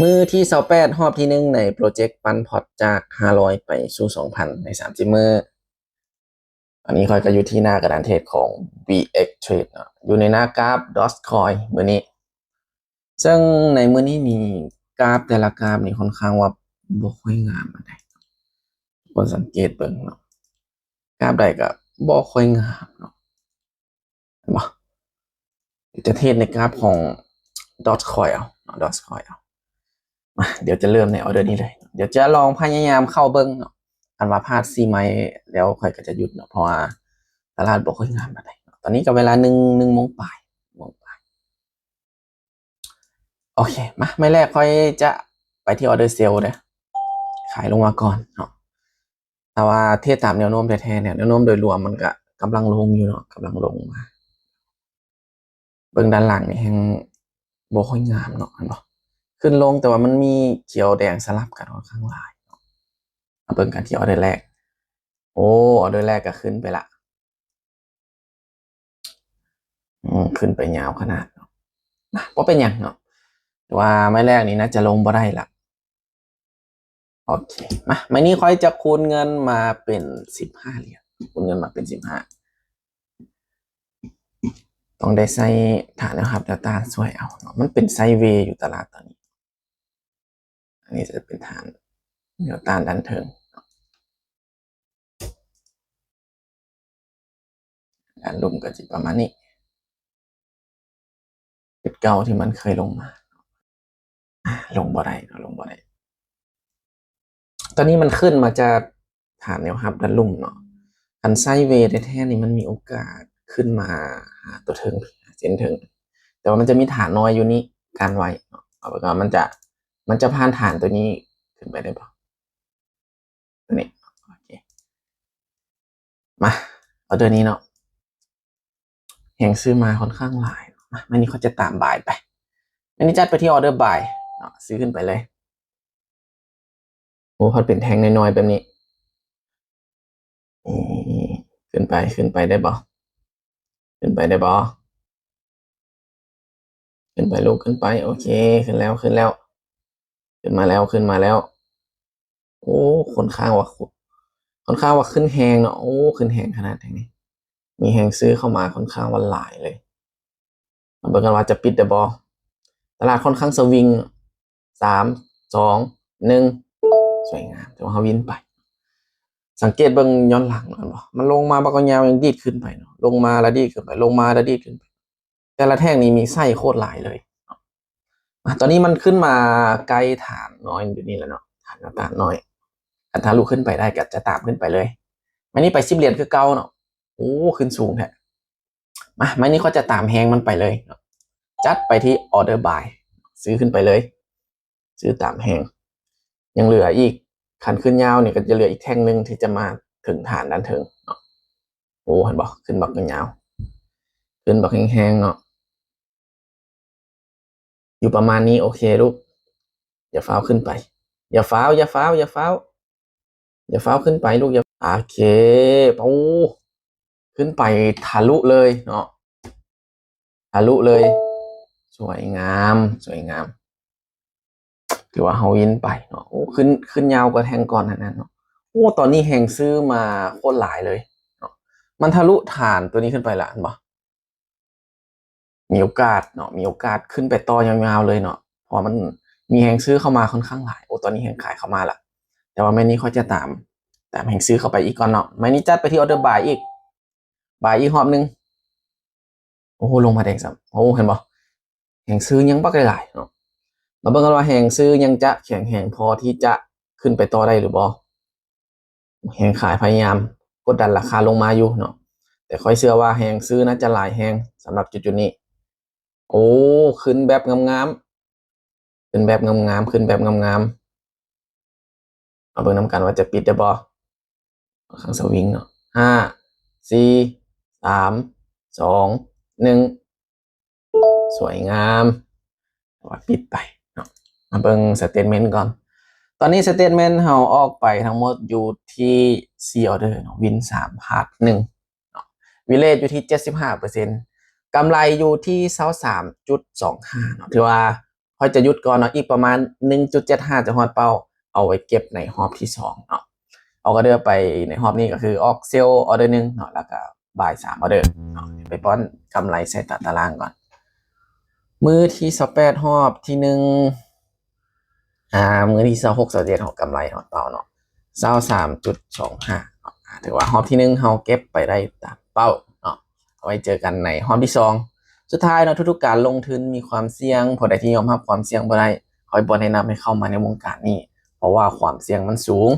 ມື້ທີຊາວແປດ ຮອບທີໜຶ່ງ ໃນໂປຣເຈັກປັ່ນພອດຈາກຫ້າຮ້ອຍໄປສູ່ສອງພັນໃນສາມສິບມື້. ຕອນນີ້ຂ້ອຍກໍຢູ່ທີ່ໜ້າກະດານເທຣດຂອງ ບີເອັກເທຣດເນາະ ຢູ່ໃນໜ້າກຣາຟ Dogecoin ມື້ນີ້. ເຊິ່ງໃນມື້ນີ້ນີ້ ກຣາຟແຕ່ລະກຣາຟນີ້ຄ່ອນຂ້າງວ່າບໍ່ຄ່ອຍງາມປານໃດ. ທຸກຄົນສັງເກດເບິ່ງເນາະ ກຣາຟໃດກໍບໍ່ຄ່ອຍງາມເນາະ. ເຫັນບໍ່? ດຽວຈະເທຣດໃນກຣາຟຂອງ Dogecoin ເອົາເນາະ Dogecoin ເອົາ. ມາ ດຽວຈະເລີ່ມໃນອອເດີນີ້ເລີຍ. ດຽວຈະລອງພະຍາຍາມເຂົ້າເບິ່ງເນາະ. ຄັນວ່າພາດສີ່ໄມ້ແລ້ວຂ້ອຍກໍຈະຢຸດເນາະ ເພາະວ່າຕະຫຼາດບໍ່ຄ່ອຍງາມປານໃດເນາະ. ຕອນນີ້ກໍເວລາໜຶ່ງ ໜຶ່ງໂມງປາຍ ໂມງປາຍ. ໂອເຄ ມາ ໄມ້ແລກຂ້ອຍຈະໄປທີ່ອອເດີເຊວເດີ້ ຂາຍລົງມາກ່ອນເນາະ. ຖ້າວ່າເທດຕາມແນວໂນ້ມແທ້ໆ ແນວໂນ້ມໂດຍລວມມັນກະກຳລັງລົງຢູ່ເນາະ ກຳລັງລົງມາ. ເບິ່ງດ້ານຫຼັງນີ້ແຮ່ງບໍ່ຄ່ອຍງາມເນາະ ເຫັນບໍ່? ຂຶ້ນລົງ ແຕ່ວ່າມັນມີຂຽວແດງສະຫຼັບກັນຄ່ອນຂ້າງຫຼາຍເນາະ. ມາເບິ່ງກັນທີ່ອອເດີແລກ. ໂອ້ ອອເດີແລກກໍຂຶ້ນໄປລະ. ອືມ ຂຶ້ນໄປຍາວຂະໜາດເນາະ. ມາ ບໍ່ເປັນຫຍັງເນາະ ແຕ່ວ່າໄມ້ແລກນີ້ໜ້າຈະລົງບໍ່ໄດ້ລະ. ໂອເຄ ມາ ໄມ້ນີ້ຂ້ອຍຈະຄູນເງິນມາເປັນສິບຫ້າຫຼຽນ ຄູນເງິນມາເປັນສິບຫ້າ. ຕ້ອງໄດ້ໃຊ້ຖານແນວຮັບແນວຕ້ານຊ່ວຍເອົາເນາະ ມັນເປັນໄຊເວຢູ່ຕະຫຼາດຕອນນີ້. ອັນນີ້ຈະເປັນຖານແນວຕ້ານດ້ານເທິງ. ດ້ານລຸ່ມກໍຊິປະມານນີ້ ຈຸດເກົ່າທີ່ມັນເຄີຍລົງມາ. ອາ ລົງບໍ່ໄດ້ເນາະ ລົງບໍ່ໄດ້. ຕອນນີ້ມັນຂຶ້ນມາຈາກຖານແນວຮັບດ້ານລຸ່ມເນາະ. ຄັນໄຊເວແທ້ໆນີ້ ມັນມີໂອກາດຂຶ້ນມາຫາຕົວເທິງ ເສັ້ນເທິງ ແຕ່ວ່າມັນຈະມີຖານນ້ອຍຢູ່ນີ້ກັນໄວ້ເນາະ. ເອົາໄປກ່ອນ ມັນຈະ ມັນຈະຜ່ານຖານຕົວນີ້ຂຶ້ນໄປໄດ້ບໍ່? ຕົວນີ້ ໂອເຄ ມາ ອອເດີນີ້ເນາະ ແຮງຊື້ມາຄ່ອນຂ້າງຫຼາຍ. ມາ ມື້ນີ້ຂ້ອຍຈະຕາມບາຍໄປ ມື້ນີ້ຈັດໄປທີ່ອອເດີບາຍເນາະ ຊື້ຂຶ້ນໄປເລີຍ. ໂອ້ ພັດເປັນແທ່ງນ້ອຍໆແບບນີ້. ນີ້ ຂຶ້ນໄປ ຂຶ້ນໄປໄດ້ບໍ່? ຂຶ້ນໄປໄດ້ບໍ່? ຂຶ້ນໄປລູກ ຂຶ້ນໄປ. ໂອເຄ ຂຶ້ນແລ້ວ ຂຶ້ນແລ້ວ ຂຶ້ນມາແລ້ວ ຂຶ້ນມາແລ້ວ. ໂອ້ ຄ່ອນຂ້າງວ່າ ຄ່ອນຂ້າງວ່າຂຶ້ນແຮງເນາະ. ໂອ້ ຂຶ້ນແຮງຂະໜາດແຮງນີ້ ມີແຮງຊື້ເຂົ້າມາຄ່ອນຂ້າງວ່າຫຼາຍເລີຍ. ມາເບິ່ງກັນວ່າຈະປິດໄດ້ບໍ່? ຕະຫຼາດຄ່ອນຂ້າງສະວິງ. ສາມ ສອງ ໜຶ່ງ ສວຍງາມ ຖືວ່າເຮົາວິນໄປ. ສັງເກດເບິ່ງຍ້ອນຫຼັງແມ່ນບໍ່? ມັນລົງມາບັກຍາວ ຍັງດີດຂຶ້ນໄປເນາະ ລົງມາລະດີດຂຶ້ນໄປ ລົງມາລະດີດຂຶ້ນໄປ. ແຕ່ລະແທ່ງນີ້ມີໄສ້ໂຄດຫຼາຍເລີຍ. ອາ ຕອນນີ້ມັນຂຶ້ນມາໃກ້ຖານນ້ອຍຢູ່ນີ້ແລ້ວເນາະ ຖານນ້ອຍ ຖານນ້ອຍ. ຄັນທະລຸຂຶ້ນໄປໄດ້ກໍຈະຕາມຂຶ້ນໄປເລີຍ. ໄມ້ນີ້ໄປສິບຫຼຽນຄືເກົ່າເນາະ. ໂອ້ ຂຶ້ນສູງແທ້. ມາ ໄມ້ນີ້ຂ້ອຍຈະຕາມແຮງມັນໄປເລີຍເນາະ ຈັດໄປທີ່ອອເດີບາຍ ຊື້ຂຶ້ນໄປເລີຍ ຊື້ຕາມແຮງ. ຍັງເຫຼືອອີກ ຄັນຂຶ້ນຍາວນີ້ກໍຈະເຫຼືອອີກແທ່ງໜຶ່ງທີ່ຈະມາເຖິງຖານດ້ານເທິງເນາະ. ໂອ້ ເຫັນບໍ່? ຂຶ້ນບັກຍາວ ຂຶ້ນບັກແຮງໆເນາະ ຢູ່ປະມານນີ້. ໂອເຄລູກ ຢ່າຟ້າວຂຶ້ນໄປ ຢ່າຟ້າວ ຢ່າຟ້າວ ຢ່າຟ້າວ ຢ່າຟ້າວຂຶ້ນໄປລູກ ຢ່າ ໂອເຄ. ໂອ້ ຂຶ້ນໄປທະລຸເລີຍເນາະ ທະລຸເລີຍ. ສວຍງາມ ສວຍງາມ ຖືວ່າເຮົາວິນໄປເນາະ. ໂອ້ ຂຶ້ນ ຂຶ້ນຍາວກວ່າແທ່ງກ່ອນໜ້ານັ້ນເນາະ. ໂອ້ ຕອນນີ້ແຮງຊື້ມາໂຄດຫຼາຍເລີຍເນາະ ມັນທະລຸຖານຕົວນີ້ຂຶ້ນໄປລະ ເຫັນບໍ່? ມີໂອກາດເນາະ ມີໂອກາດຂຶ້ນໄປຕໍ່ຍາວໆເລີຍເນາະ ເພາະວ່າມັນມີແຮງຊື້ເຂົ້າມາຄ່ອນຂ້າງຫຼາຍ. ໂອ້ ຕອນນີ້ແຮງຂາຍເຂົ້າມາລະ ແຕ່ວ່າໄມ້ນີ້ຂ້ອຍຈະຕາມ ຕາມແຮງຊື້ເຂົ້າໄປອີກກ່ອນເນາະ. ໄມ້ນີ້ຈັດໄປທີ່ອອເດີບາຍອີກ ບາຍອີກຮອບໜຶ່ງ. ໂອ້ໂຫ ລົງມາແດງຊ້ຳ. ໂອ້ ເຫັນບໍ່? ແຮງຊື້ຍັງບັກຫຼາຍເນາະ. ມາເບິ່ງກັນວ່າແຮງຊື້ຍັງຈະແຂງແຮງພໍທີ່ຈະຂຶ້ນໄປຕໍ່ໄດ້ຫຼືບໍ່? ແຮງຂາຍພະຍາຍາມກົດດັນລາຄາລົງມາຢູ່ເນາະ ແຕ່ຂ້ອຍເຊື່ອວ່າແຮງຊື້ໜ້າຈະຫຼາຍແຮງສຳລັບຈຸດໆນີ້. ໂອ້ ຂຶ້ນແບບງາມໆ ຂຶ້ນແບບງາມໆ ຂຶ້ນແບບງາມໆ. ມາເບິ່ງນຳກັນວ່າຈະປິດໄດ້ບໍ່? ຂ້ອນຂ້າງສະວິງເນາະ. ຫ້າ ສີ່ ສາມ ສອງ ໜຶ່ງ ສວຍງາມ. ວ່າປິດໄປເນາະ. ມາເບິ່ງສະເຕດເມັນກ່ອນ. ຕອນນີ້ສະເຕດເມັນເຮົາອອກໄປທັງໝົດຢູ່ທີ່ສີ່ອອເດີເນາະ. ວິນສາມ ພາດໜຶ່ງເນາະ. ວິນເລດຢູ່ທີ່ເຈັດສິບຫ້າເປີເຊັນ. ກຳໄລຢູ່ທີ່ຊາວສາມຈຸດສອງຫ້າເນາະ. ຖືວ່າ ຂ້ອຍຈະຢຸດກ່ອນເນາະ ອີກປະມານໜຶ່ງຈຸດເຈັດຫ້າຈະຮອດເປົ້າ ເອົາໄວ້ເກັບໃນຮອບທີສອງເນາະ. ອອກອອເດີໄປໃນຮອບນີ້ກໍຄືອອກເຊວອອເດີໜຶ່ງເນາະ ແລ້ວກໍບາຍສາມອອເດີເນາະ. ໄປປ້ອນກຳໄລໃສ່ຕາຕະລາງກ່ອນ. ມື້ທີຊາວແປດຮອບທີໜຶ່ງ ອ່າ ມື້ທີຊາວຫົກ ຊາວເຈັດເຮົາກຳໄລຮອດເປົ້າເນາະ ຊາວສາມຈຸດສອງຫ້າເນາະ. ອ່າ ຖືວ່າຮອບທີໜຶ່ງເຮົາເກັບໄປໄດ້ຕາມເປົ້າເນາະ. ເອົາໄວ້ເຈີກັນໃນຮອບທີສອງ. ສຸດທ້າຍເນາະ ທຸກໆການລົງທຶນມີຄວາມສ່ຽງ. ຜູ້ໃດທີ່ຍອມຮັບຄວາມສ່ຽງບໍ່ໄດ້ ຂ້ອຍບໍ່ແນະນຳໃຫ້ເຂົ້າມາໃນວົງການນີ້ ເພາະວ່າຄວາມສ່ຽງມັນສູງ.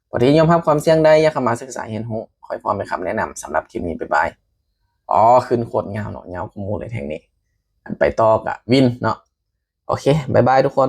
ຜູ້ທີ່ຍອມຮັບຄວາມສ່ຽງໄດ້ ຢາກເຂົ້າມາສຶກສາຮຽນຮູ້ ຂ້ອຍພ້ອມເປັນຄຳແນະນຳ. ສຳລັບຄລິບນີ້ ບາຍບາຍ. ອໍ ຂຶ້ນໂຄດຍາວເນາະ ຍາວກວ່າໝູ່ເລີຍແທ່ງນີ້. ອັນໄປຕໍ່ກະວິນເນາະ. ໂອເຄ ບາຍບາຍທຸກຄົນ.